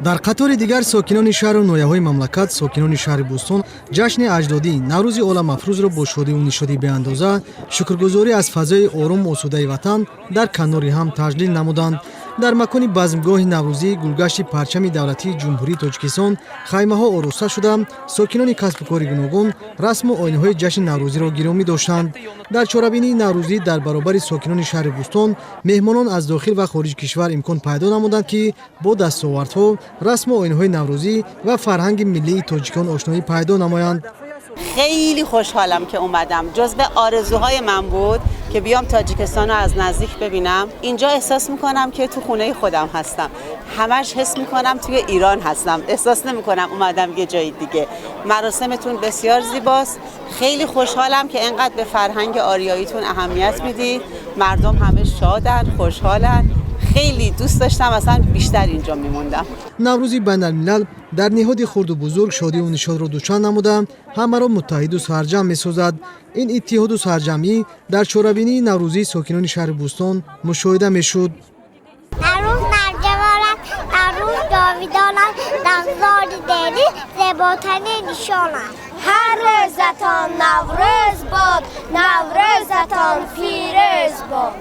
Дар қатори дигар сокинони шаҳру ноҳияҳои мамлакат, сокинони шаҳри Бӯстон ҷашни аҷдодӣ, Наврӯзи оламафрӯзро бо шодиву нишоди беандоза, шукргузорӣ аз фазои орому осудаи ватан дар канори ҳам таҷлил намуданд. Дар макони базмгоҳи наврӯзӣ, гулгашти парчами давлатии Ҷумҳурии Тоҷикистон, хаймаҳо ороста шуда, сокинони касбу кори гуногун расму оинҳои ҷашни наврӯзиро гиромӣ доштанд. Дар чорабинии наврӯзӣ дар баробари сокинони шаҳри Бӯстон меҳмонон аз дохил ва хориҷи кишвар имкон пайдо намуданд, ки бо дастовардҳо, расму оинҳои наврӯзӣ ва фарҳанги миллии тоҷикон ошноӣ пайдо намоянд. خیلی خوشحالم که اومدم. جزو آرزوهای من بود که بیام تاجیکستان رو از نزدیک ببینم. اینجا احساس میکنم که تو خونه خودم هستم. همش حس میکنم توی ایران هستم، احساس نمیکنم اومدم یه جای دیگه. مراسمتون بسیار زیباست. خیلی خوشحالم که انقدر به فرهنگ آریاییتون اهمیت میدید. مردم همه شادن، خوشحالن. خیلی دوست داشتم اصلا بیشتر اینجا میموندم. Наврӯзи байналмилал дар ниҳоди хурду бузург шодиву нишодро дучанд намуда, ҳамаро муттаҳиду сарҷамъ месозад. Ин иттиҳоду сарҷамъӣ дар чорабинии наврӯзии сокинони шаҳри Бӯстон мушоҳида мешуд. Наврӯз навҷавон аст, Наврӯз ҷовидон аст, нағзори дерӣ зеботарин нишон аст. Ҳар рӯзатон Наврӯз бод, Наврӯзатон фирӯз бод.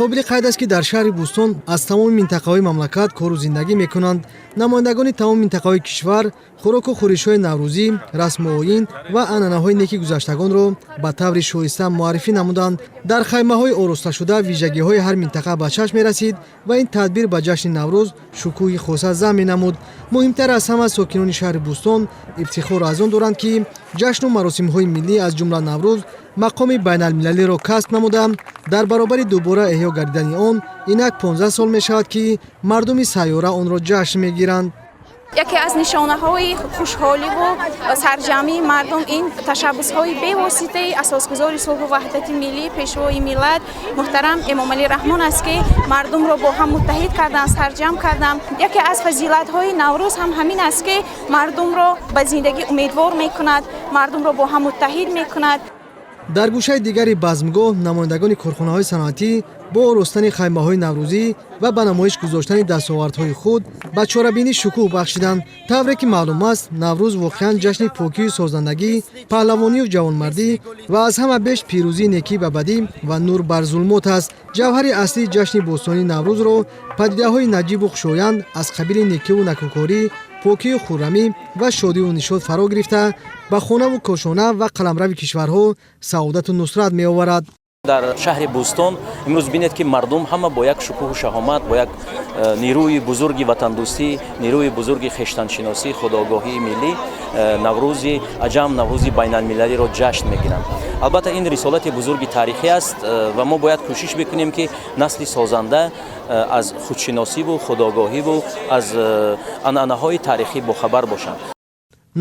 Қобили қайд аст, ки дар шаҳри Бӯстон аз тамоми минтақаҳои мамлакат кору зиндагӣ мекунанд. Намояндагони тамоми минтақаҳои кишвар хӯроку хӯришҳои наврӯзӣ, расму оин ва анъанаҳои неки гузаштагонро ба таври шоиста муаррифӣ намуданд. Дар хаймаҳои оросташуда вижагиҳои ҳар минтақа ба чашм мерасид ва ин тадбир ба ҷашни Наврӯз шукӯҳи хоса зам менамуд. Муҳимтар аз ҳама, сокинони шаҳри Бӯстон ифтихор аз он доранд, ки ҷашну маросимҳои миллӣ, аз ҷумла Наврӯз, мақоми байналмилалиро касб намуда, дар баробари дубора эҳё гардидани он инак 15 сол мешавад, ки мардуми сайёра онро ҷашн мегиранд. Яке аз нишонаҳои хушҳоливу сарҷамъии мардум ин ташаббусҳои бевоситаи асосгузори сулҳу ваҳдати миллӣ, Пешвои миллат муҳтарам Эмомалӣ Раҳмон аст, ки мардумро бо ҳам муттаҳид карданд, сарҷамъ карданд. Яке аз фазилатҳои Наврӯз ҳам ҳамин аст, ки мардумро ба зиндагӣ умедвор мекунад, мардумро бо ҳам муттаҳид мекунад. Дар гӯшаи дигари базмгоҳ намояндагони корхонаҳои саноатӣ бо оростани хаймаҳои наврӯзӣ ва ба намоиш гузоштани дастовардҳои худ ба чорабинӣ шукӯҳ бахшиданд. Тавре ки маълум аст, Наврӯз воқеан ҷашни покию созандагӣ, паҳлавонию ҷавонмардӣ ва аз ҳама беш пирӯзии некӣ ба бадӣ ва нур бар зулмот аст. Ҷавҳари аслии ҷашни бостонии Наврӯзро падидаҳои наҷибу хушоянд аз қабили некиву накӯкорӣ, покию хуррамӣ ва шодиву нишод фаро гирифта, ба хонаву кошона ва қаламрави кишварҳо саодату нусрат меоварад. Дар шаҳри Бӯстон имрӯз бинед, ки мардум ҳама бо як шукӯҳу шаҳомат, бо як нерӯи бузурги ватандӯстӣ, нерӯи бузурги хештаншиносӣ, худогоҳии миллӣ Наврӯзи аҷам, Наврӯзи байналмилалиро ҷашн мегиранд. Албатта, ин рисолати бузурги таърихӣ аст ва мо бояд кӯшиш бикунем, ки насли созанда аз худшиносиву худогоҳиву аз анъанаҳои таърихӣ бохабар бошанд.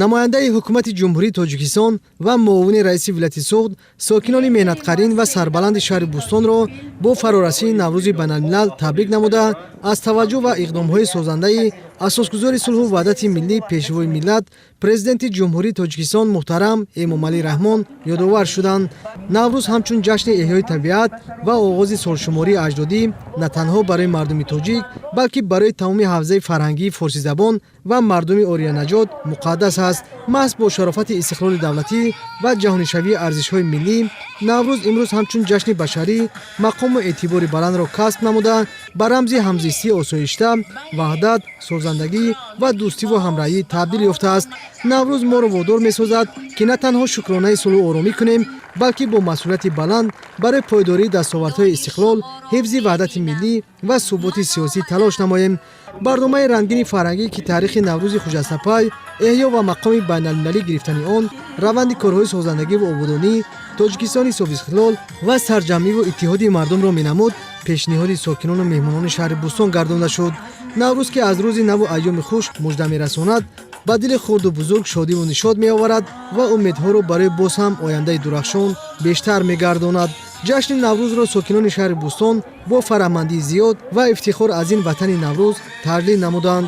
Намояндаи ҳукумати Ҷумҳурии Тоҷикистон ва муовини раиси вилояти Суғд сокинони меҳнатқарин ва сарбаланди шаҳри Бӯстонро бо фарорасии Наврӯзи байналмилал табрик намуда, аз таваҷҷӯҳ ва иқдомҳои созандаи асосгузори сулҳу ваҳдати миллӣ, Пешвои миллат, Президенти Ҷумҳурии Тоҷикистон муҳтарам Эмомалӣ Раҳмон ёдовар шуданд. Наврӯз ҳамчун ҷашни эҳёи табиат ва оғози солшумории аҷдодӣ на танҳо барои мардуми тоҷик, балки барои тамоми ҳавзаи фарҳангии форсизабон ва мардуми ориянажод муқаддас аст. Маҳз бо шарофати истиқлоли давлатӣ ва ҷаҳонишавии арзишҳои миллӣ, Наврӯз имрӯз ҳамчун ҷашни башарӣ мақому эътибори баландро касб намуда, ба рамзи ҳамзистии осоишта, ваҳдат, созандагӣ ва дӯстиву ҳамроҳӣ табдил ёфтааст. Наврӯз моро водор месозад, ки на танҳо шукронаи сулҳу оромӣ кунем, балки бо масъулияти баланд барои пойдории дастовардҳои истиқлол, ҳифзи ваҳдати миллӣ ва суботи сиёсӣ талош намоем. Барномаи рангини фарҳангӣ, ки таърихи Наврӯзи хуҷастапай, эҳё ва мақоми байналмилалӣ гирифтани он, раванди корҳои созандагӣ ва ободонӣ, Тоҷикистони соҳибистиқлол ва сарҷамъиву иттиҳоди мардумро менамуд, пешниҳоди сокинону меҳмонони шаҳри Бӯстон гардонда шуд. Наврӯз, ки аз рӯзи наву айёми хуш мужда мерасонад, ба дили хурду бузург шодиву нишод меоварад ва умедҳоро барои боз ҳам ояндаи дурахшон бештар мегардонад. Ҷашни Наврӯзро сокинони шаҳри Бӯстон бо фараҳмандии зиёд ва ифтихор аз ин ватани Наврӯз таҷлил намуданд.